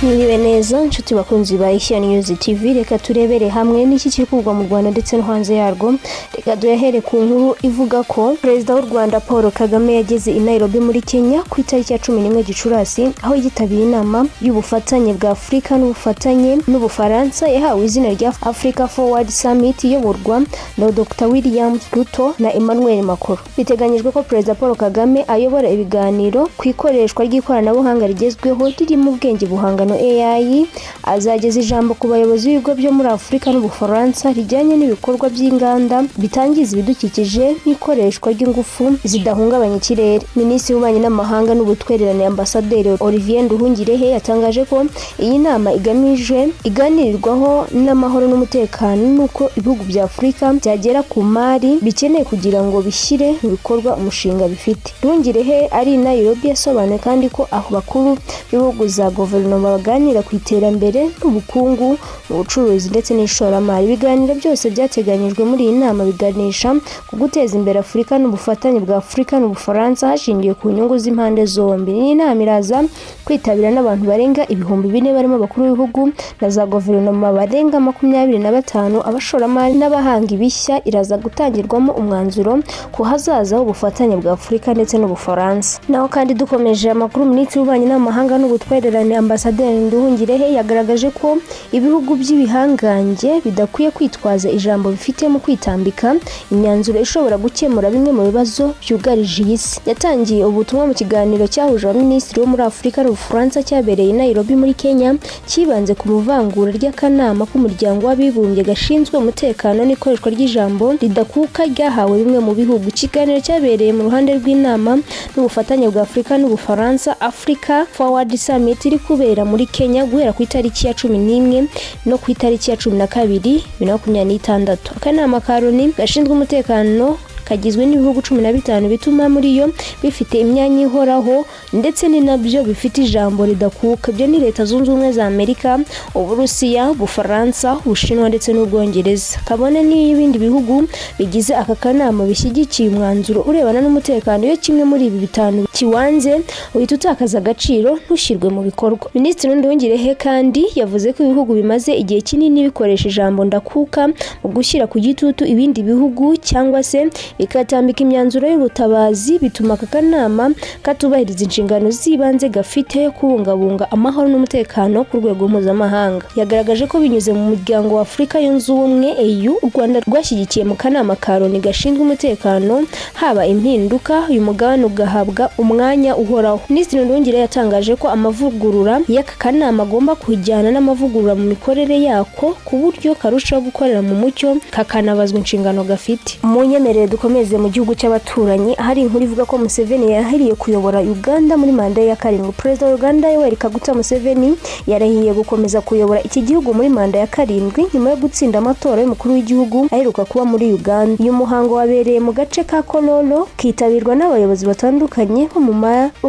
Mwiriwe neza, nshuti bakunzi ba Ishya News TV. Reka turebere hamwe n'iki kiri kuvugwa mu Rwanda ndetse no hanze yarwo. Reka duhere ku nkuru ivuga ko Perezida w'u Rwanda Paul Kagame yageze i Nairobi muri Kenya ku itariki ya 11 Gicurasi, aho yitabiriye inama y'ubufatanye bwa Afurika n'ubufatanye n'Ubufaransa yahawe izina rya Africa Forward Summit, iyoborwa na Dr William Ruto na Emmanuel Macron. Biteganyijwe ko Perezida Paul Kagame ayobora ibiganiro ku ikoreshwa ry'ikoranabuhanga rigezweho ririmo ubwenge buhangano AI. Azageza ijambo ku bayobozi b'ibigo byo muri Afurika n'Ubufaransa rijyanye n'ibikorwa by'inganda bitangiza ibidukikije n'ikoreshwa ry'ingufu zidahungabanya ikirere. Minisitiri w'Ububanyi n'Amahanga n'Ubutwererane, Ambasaderi Olivier Nduhungirehe, yatangaje ko iyi nama igamije iganirirwaho n'amahoro n'umutekano, n'uko ibihugu bya Afurika byagera ku mari bikeneye kugira ngo bishyire mu bikorwa umushinga bifite. Nduhungirehe ari i Nairobi yasobanuye kandi ko aho bakuru b'ibihugu za guverinoma baganira ku iterambere n'ubukungu, mu bucuruzi ndetse n'ishoramari. Ibiganiro byose byateganyijwe muri iyi nama biganisha ku guteza imbere Afurika n'ubufatanye bwa Afurika n'Ubufaransa hashingiwe ku nyungu z'impande zombi. Iyi nama iraza kwitabira n'abantu barenga 4000, barimo abakuru b'ibihugu na za guverinoma barenga 25, abashoramari n'abahanga ibishya. Iraza gutangirwamo umwanzuro ku hazaza h'ubufatanye bwa Afurika ndetse n'Ubufaransa. Naho kandi dukomeje amakuru, Minisitiri w'Ububanyi n'Amahanga n'Ubutwererane, Ambasaderi Nduhungirehe, yagaragaje ko ibihugu by'ibihangange bidakwiye kwitwaza ijambo bifite mu kwitambika imyanzuro ishobora gukemura bimwe mu bibazo byugarije iyi si. Yatangiye ubutumwa mu kiganiro cyahuje abaminisitiri bo muri Afurika n'Ubufaransa cyabereye i Nairobi muri Kenya, cyibanze ku muvangura ry'akanama k'Umuryango w'Abibumbye gashinzwe umutekano n'ikoreshwa ry'ijambo ridakuka ryahawe bimwe mu bihugu. Ikiganiro cyabereye mu ruhande rw'inama n'ubufatanye bwa Afurika n'Ubufaransa, Africa Forward Summit, iri kubera muri Kenya guhera ku itariki ya 11 no ku itariki ya 12 2026. Akanama ka Loni gashinzwe umutekano kagizwe n'ibihugu 15, bituma muri yo bifite imyanya ihoraho, ndetse ni nabyo bifite ijambo ridakuka. Ibyo ni Leta Zunze Ubumwe za Amerika, Uburusiya, Ubufaransa, Ubushinwa ndetse n'Ubwongereza. Kabone n'iyo ibindi bihugu bigize aka kanama bishyigikiye umwanzuro urebana n'umutekano, iyo kimwe muri ibi bitanu kiwanze uhita utakaza agaciro, ntushyirwe mu bikorwa. Minisitiri Nduhungirehe kandi yavuze ko ibihugu bimaze igihe kinini bikoresha ijambo ndakuka mu gushyira ku gitutu ibindi bihugu cyangwa se bikatambika imyanzuro y'ubutabazi, bituma aka kanama katubahiriza inshingano z'ibanze gafite yo kubungabunga amahoro n'umutekano ku rwego mpuzamahanga. Yagaragaje ko binyuze mu Muryango wa Afurika Yunze Ubumwe, AU, u Rwanda rwashyigikiye mu kanama ka Loni gashinzwe umutekano haba impinduka, uyu mugabane ugahabwa umwanya uhoraho. Minisitiri Nduhungirehe yatangaje ko amavugurura y'aka kanama agomba kujyana n'amavugurura mu mikorere yako, ku buryo karushaho gukorera mu mucyo, kakanabazwa inshingano gafite. Mu nyemerere dukomeze mu gihugu cy'abaturanyi, hari inkuru ivuga ko Museveni yarahiriye kuyobora Uganda muri manda ye ya karindwi. Perezida wa Uganda Yoweri Kaguta Museveni yarahiye gukomeza kuyobora iki gihugu muri manda ya karindwi nyuma yo gutsinda amatora y'umukuru w'igihugu aheruka kuba muri Uganda. Uyu muhango wabereye mu gace ka Kololo, kitabirwa n'abayobozi batandukanye bo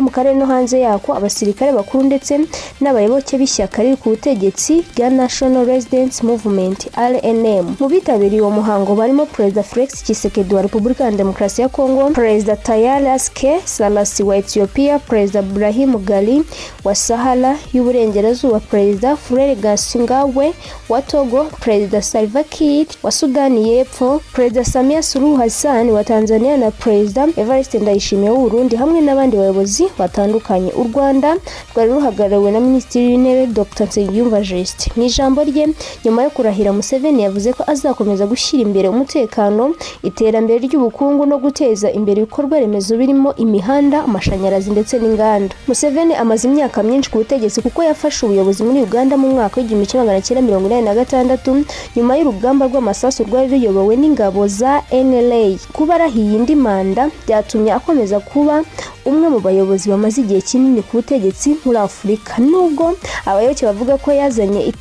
mu karere no hanze yako, abasirikare bakuru ndetse n'abayoboke b'ishyaka riri ku butegetsi rya National Resistance Movement, RNM. Mu bitabiriye uwo muhango barimo Perezida Felix Tshisekedi wa Repubulika ya Demokarasi ya Kongo, Perezida Taye Atske Selassie wa Ethiopia, Perezida Brahim Ghali wa Sahara y'Uburengerazuba, Perezida Faure Gnassingbé wa Togo, Perezida Salva Kiir wa Sudani y'Epfo, Perezida Samia Suluhu Hassan wa Tanzania na Perezida Evariste Ndayishimiye w'u Burundi, hamwe n'abandi bayobozi batandukanye. U Rwanda rwari ruhagarariwe na Minisitiri w'Intebe Dr Nsengiyumva Justin. Mu ijambo rye nyuma yo kurahira, Museveni yavuze ko azakomeza gushyira imbere umutekano, iterambere ry'ubukungu no guteza imbere ibikorwa remezo birimo imihanda, amashanyarazi ndetse n'inganda. Museveni amaze imyaka myinshi ku butegetsi, kuko yafashe ubuyobozi muri Uganda mu mwaka w'1986 nyuma y'urugamba rw'amasasu rwari ruyobowe n'ingabo za NRA. Kuba arahiye indi manda byatumye akomeza kuba umwe mu bayobozi bamaze igihe kinini ku butegetsi muri Afurika. Nubwo abayoboke bavuga ko yazanye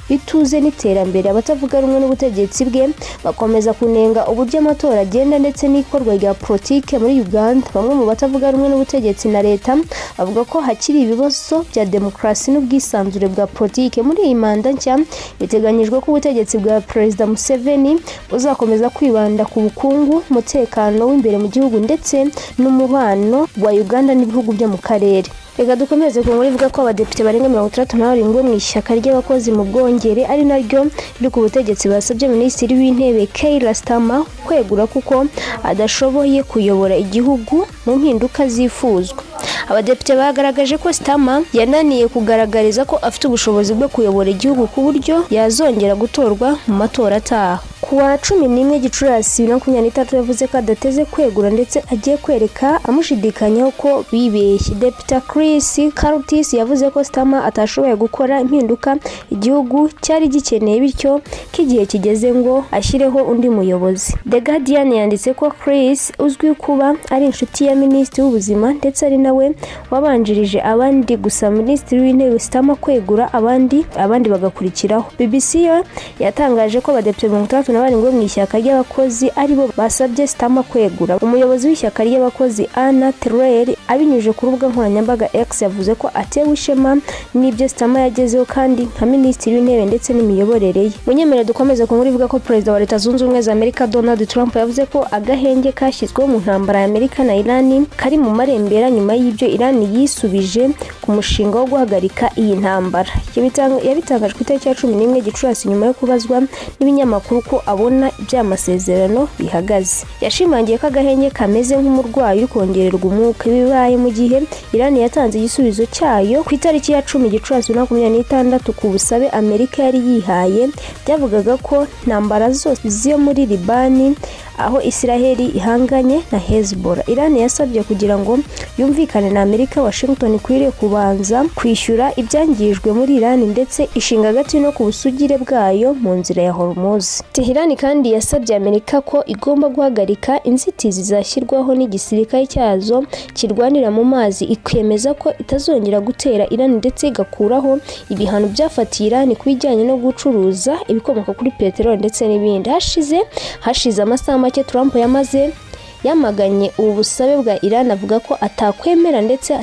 ituze n'iterambere, abatavuga rumwe n'ubutegetsi bwe bakomeza kunenga uburyo amatora agenda ndetse n'ikorwa rya politike muri Uganda. Bamwe mu batavuga rumwe n'ubutegetsi na leta bavuga ko hakiri ibibazo bya demokarasi n'ubwisanzure bwa politike. Muri iyi manda nshya, biteganyijwe ko ubutegetsi bwa Perezida Museveni buzakomeza kwibanda ku bukungu, umutekano w'imbere mu gihugu ndetse n'umubano wa Uganda n'ibihugu byo mu karere. Reka dukomeze ku nkuru ivuga ko abadepite barenga 67 bo mu ishyaka ry'abakozi mu Bwongere, ari naryo riri ku butegetsi, basabye Minisitiri w'Intebe Keir Starmer kwegura kuko adashoboye kuyobora igihugu mu mpinduka zifuzwa. Abadepite bagaragaje ko Starmer yananiye kugaragariza ko afite ubushobozi bwo kuyobora igihugu ku buryo yazongera gutorwa mu matora ataha. Ku wa 11 Gicurasi 2023 yavuze ko adateze kwegura, ndetse agiye kwereka amushidikanyaho ko bibeshye. Depite Chris Curtis yavuze ko Starmer atashoboye gukora impinduka igihugu cyari gikeneye, bityo ko igihe kigeze ngo ashyireho undi muyobozi. The Guardian yanditse ko Chris, uzwi kuba ari inshuti ya Minisitiri w'Ubuzima ndetse ari nawe wabanjirije abandi gusa Minisitiri w'Intebe Starmer kwegura, abandi bagakurikiraho. BBC yo yatangaje ko abadepite 67 bo mu ishyaka ry'abakozi aribo basabye Starmer kwegura. Umuyobozi w'ishyaka ry'abakozi Anna Terrell, abinyujije ku rubuga nkoranyambaga X, yavuze ko atewe ishema n'ibyo Starmer yagezeho kandi nka Minisitiri w'Intebe ndetse n'imiyoborere ye. Munyemere dukomeze ku nkuru ivuga ko Perezida wa Leta Zunze Ubumwe za Amerika Donald Trump yavuze ko agahenge kashyizweho mu ntambara ya Amerika na Iran kari mu marembera, nyuma y'ibyo Iran yisubije ku mushinga wo guhagarika iyi ntambara. Yabitangaje ku itariki ya 11 Gicurasi nyuma yo kubazwa n'ibinyamakuru ko abona iby'amasezerano bihagaze. Yashimangiye ko agahenge kameze nk'umurwayi uri kongererwa umwuka. Bibaye mu gihe Iran yatanze igisubizo cyayo ku itariki ya 10 Gicurasi 2026 ku busabe Amerika yari yihaye, byavugaga ko ntambara zose zo muri Libani aho Israheli ihanganye na Hezbollah. Iran yasabye kugira ngo yumvikane na Amerika, Washington ikwiriye kubanza kwishyura ibyangijwe muri Iran ndetse ishinga agati no ku busugire bwayo mu nzira ya Hormuz. Tehran kandi yasabye Amerika ko igomba guhagarika inzitizi zashyirwaho n'igisirikare cyazo kirwanira mu mazi, ikemeza ko itazongera gutera Iran, ndetse igakuraho ibihano byafatiye Iran ku bijyanye no gucuruza ibikomoka kuri peteroli ndetse n'ibindi. Hashize amasaha make Trump yamaze yamaganye ubu busabe bwa Iran, avuga ko atakwemera ndetse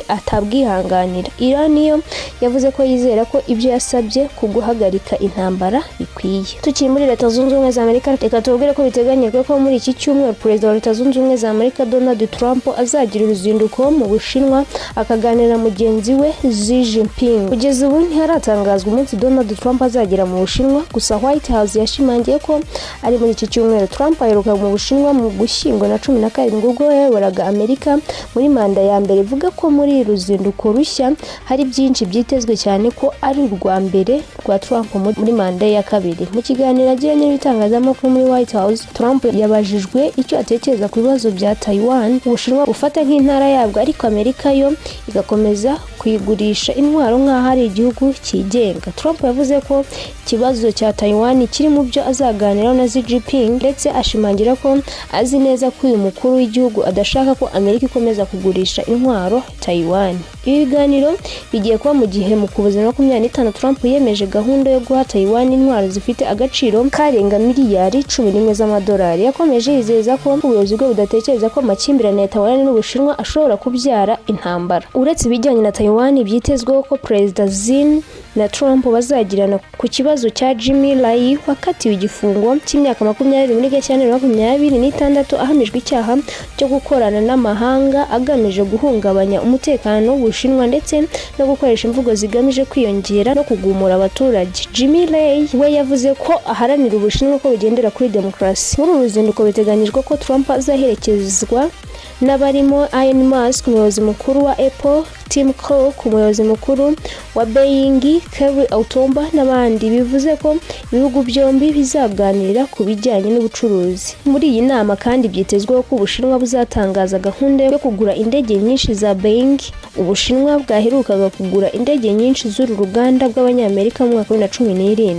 atabwihanganira. Iran yo yavuze ko yizera ko ibyo yasabye ku guhagarika intambara bikwiye. Tukiri muri Leta Zunze Ubumwe za Amerika, reka tubabwire ko biteganyijwe ko muri iki cyumweru Perezida wa Leta Zunze Ubumwe za Amerika Donald Trump azagira uruzinduko mu Bushinwa, akaganira na mugenzi we Xi Jinping. Kugeza ubu ntiharatangazwa umunsi Donald Trump azagera mu Bushinwa, gusa White House yashimangiye ko ari muri iki cyumweru. Trump aheruka mu Bushinwa mu Gushyingo na 17 ubwo yayoboraga Amerika muri manda ya mbere. Ivuga ko muri uru ruzinduko rushya hari byinshi byitezwe, cyane ko ari urwa mbere rwa Trump muri manda ye ya kabiri. Mu kiganiro yagiranye n'ibitangazamakuru muri White House, Trump yabajijwe icyo atekereza ku bibazo bya Taiwan, Ubushinwa bufata nk'intara yabwo, ariko Amerika yo igakomeza kuyigurisha intwaro nk'aho ari igihugu cyigenga. Trump yavuze ko ikibazo cya Taiwan kiri mu byo azaganiraho na Xi Jinping, ndetse ashimangira ko azi neza ko uyu mukuru w'igihugu adashaka ko Amerika ikomeza kugurisha intwaro Taiwan. Ibi biganiro bigiye kuba mu gihe mu Kuboza 25 Trump yemeje gahunda yo guha Taiwan intwaro zifite agaciro karenga miliyari 11 z'amadolari. Yakomeje yizeza ko ubuyobozi bwe budatekereza ko amakimbirane ya Taiwan n'Ubushinwa ashobora kubyara intambara. Uretse ibijyanye na Taiwan, byitezweho ko Perezida Xi na Trump bazagirana ku kibazo cya Jimmy Lai, wakatiwe igifungo cy'imyaka 20 muri Gashyantare 26 ahamijwe icyaha cyo gukorana n'amahanga agamije guhungabanya umutekano w'Ubushinwa ndetse no gukoresha imvugo zigamije kwiyongera no kugumura abaturage. Jimmy Lai we yavuze ko aharanira Ubushinwa ko bugendera kuri demokarasi. Muri uru ruzinduko biteganyijwe ko Trump azaherekezwa n'abarimo Elon Musk, umuyobozi mukuru wa Apple, Tim Cook, umuyobozi mukuru wa Boeing, Kerry Automba n'abandi. Bivuze ko ibihugu byombi bizaganira ku bijyanye n'ubucuruzi. Muri iyi nama kandi byitezweho ko Ubushinwa buzatangaza gahunda yo kugura indege nyinshi za Boeing. Ubushinwa bwaherukaga kugura indege nyinshi z'uru ruganda rw'Abanyamerika mu mwaka wa 2017.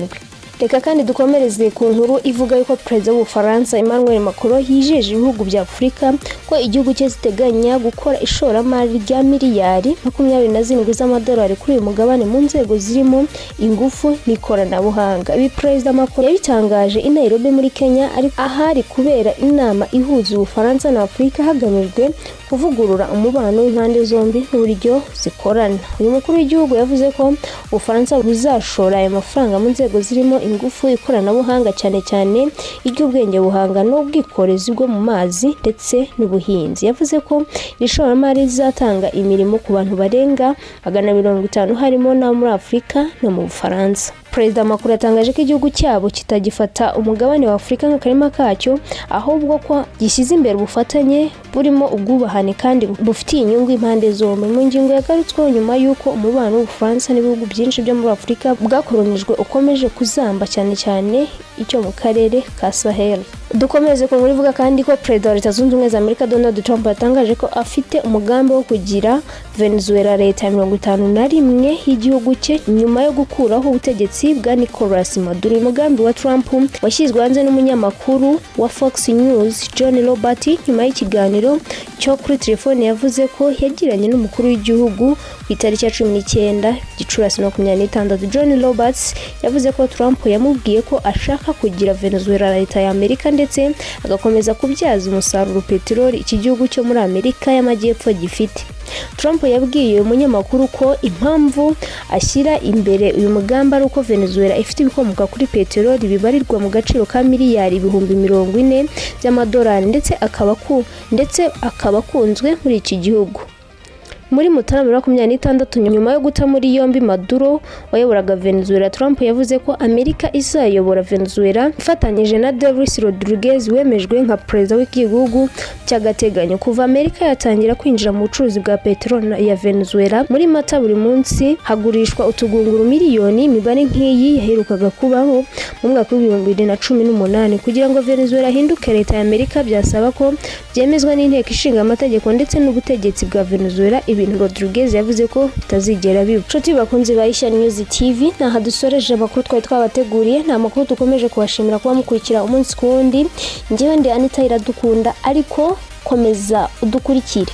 Reka kandi dukomereze ku nkuru ivuga yuko Perezida w'Ubufaransa Emmanuel Macron yijeje ibihugu bya Afurika ko igihugu cye giteganya gukora ishoramari rya miliyari 27 z'amadolari kuri uyu mugabane mu nzego zirimo ingufu n'ikoranabuhanga. Ibi Perezida Macron yabitangaje i Nairobi muri Kenya, ahari kubera inama ihuza Ubufaransa na Afurika hagamijwe kuvugurura umubano w'impande zombi n'uburyo zikorana. Uyu mukuru w'igihugu yavuze ko Ubufaransa buzashora aya mafaranga mu nzego zirimo ingufu, ikoranabuhanga, cyane cyane iry'ubwenge buhangano, ubwikorezi bwo mu mazi ndetse n'ubuhinzi. Yavuze ko iri shoramari rizatanga imirimo ku bantu barenga 500, harimo n'abo muri Afurika no mu Bufaransa. Perezida Macron yatangaje ko igihugu cyabo kitagifata umugabane wa Afurika nk'akarima kacyo, ahubwo ko gishyize imbere ubufatanye burimo ubwubahane kandi bufitiye inyungu impande zombi. Mu ngingo yagarutsweho nyuma y'uko umubano w'Ubufaransa n'ibihugu byinshi byo muri Afurika bwakoronijwe ukomeje kuzamba, cyane cyane icyo mu karere ka Sahel. Dukomeze ku nkuru ivuga kandi ko Perezida wa Leta Zunze Ubumwe za Amerika Donald Trump yatangaje ko afite umugambi wo kugira Venezuela leta ya 51 y'igihugu cye nyuma yo gukuraho ubutegetsi bwa Nicolas Maduro. Uyu mugambi wa Trump washyizwe hanze n'umunyamakuru wa Fox News John Robert nyuma y'ikiganiro cyo kuri telefone yavuze ko yagiranye n'umukuru w'igihugu ku itariki ya 19 Gicurasi 26. John Roberts yavuze ko Trump yamubwiye ko ashaka kugira Venezuela leta ya Amerika ndetse agakomeza kubyaza umusaruro peteroli iki gihugu cyo muri Amerika y'Amajyepfo gifite. Trump yabwiye uyu munyamakuru ko impamvu ashyira imbere uyu mugambi ari uko Venezuela ifite ibikomoka kuri peteroli bibarirwa mu gaciro ka miliyari 40,000 by'amadolari, ndetse akaba akunzwe muri iki gihugu. Muri Mutarama 26, nyuma yo guta muri yombi Maduro wayoboraga Venezuela, Trump yavuze ko Amerika izayobora Venezuela ifatanyije na Delcy Rodriguez wemejwe nka perezida w'igihugu cy'agateganyo. Kuva Amerika yatangira kwinjira mu bucuruzi bwa peteroli ya Venezuela muri Mata, buri munsi hagurishwa utugunguru miliyoni. Imibare nk'iyi yaherukaga kubaho mu mwaka wa 2018. Kugira ngo Venezuela ahinduke leta ya Amerika byasaba ko byemezwa n'inteko ishinga amategeko ndetse n'ubutegetsi bwa Venezuela, ibintu Rodriguez yavuze ko bitazigera biba. Nshuti bakunzi ba Ishya News TV, ntaha dusoreje amakuru twari twabateguriye. Nta makuru, dukomeje kubashimira kuba mukurikira umunsi ku wundi. Njyewe ndi Anita Iradukunda, ariko komeza udukurikire.